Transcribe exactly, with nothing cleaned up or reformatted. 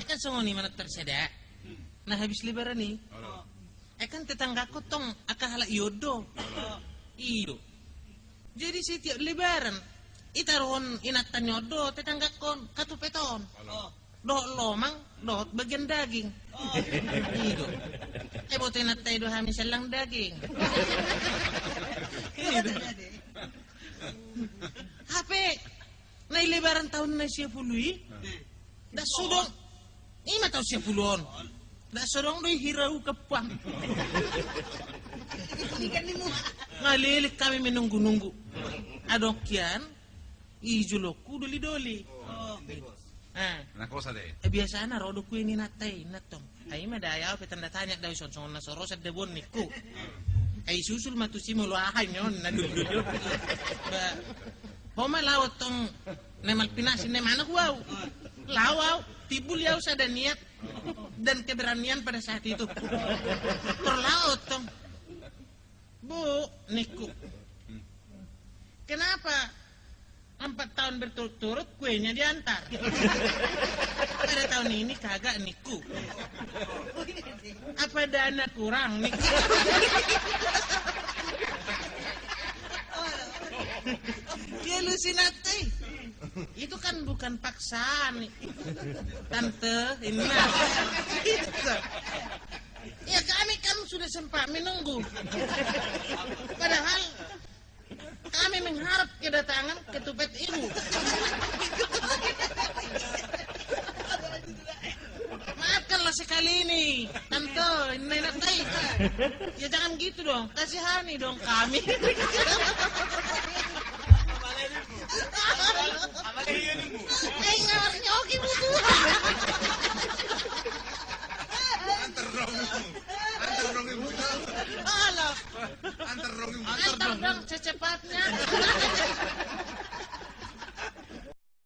Kan songon i manang tarsada. Na habis Lebaran i. Ai kan tetanggangkon tong angka halak i on do. Iyo. Jadi setiap Lebaran, i taruhon inanta ni on do tetanggangkon, katupet on. Dohot lomang, dohot bagian daging. I do. Ai boto inanta i do hami sian lang daging. I do. Hape, na i Lebaran taon na sia pulu i, ndak so dong. I ma taon sia pulu on. Ndak so dong do i hirau kepang. Ngaleleng hami menunggu-nunggu. Adong kian, i jolongku doli-doli. Ah. Na kosa de. Eh, biasana ro do kue ni inanta i, inanta tong. Ai ma da au pe tanda tanya da au ison songon na so ro sada bon ningku. Ai susul ma tusi molo aha i on na dulu-dulu. Ba, ho ma laho tong na malpinasi na manuk au. Laho au, timbul i au sada niat dan keberanian pada saat itu. Tor laho tong. Bu, ningku. Kenapa empat tahun berturut-turut kuenya diantar? Pada tahun ini kagak, ningku. Apa dana kurang, ningku? Dia lu si Nati. Itu kan bukan paksaan, Tante, ini mah. Gitu. Ya, kami kan sudah sempat menunggu. Padahal kami mengharap kedatangan ketupet ibu. Maafkanlah sekali ini, Tante, ini Nati. Ya, jangan gitu dong, kasihani dong kami. Eh, nggak nyoki butuh. Antar dong. Antar dong, Ibu. Halo. Antar dong, Ibu. Antar dong secepatnya.